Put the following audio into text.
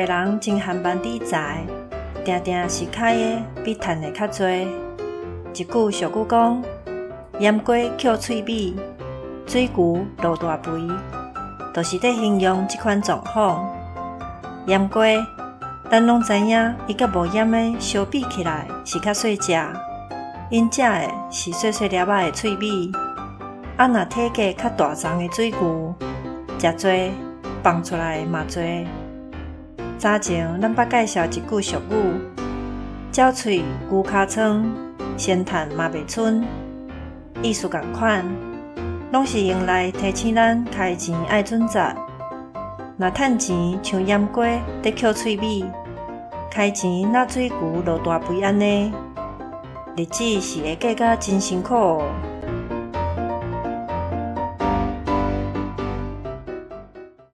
的人真含萬理財，定定是開的比趁的較濟。一句俗語講：閹雞抾喙尾，水牛落大肥，就是咧形容這款狀況。閹雞，咱攏知影，伊佮無閹的相比起來是較細隻，𪜶食的是細細粒仔的喙尾。啊，若體格較大叢的水牛，食濟放出來嘛濟。早前咱捌介紹一句俗語：鳥喙牛尻川，先趁嘛袂賰。意思仝款，攏是用來提醒咱開錢愛準節。若趁錢像閹雞咧抾喙尾，開錢若水牛落大肥按呢，日子是會過甲真辛苦哦。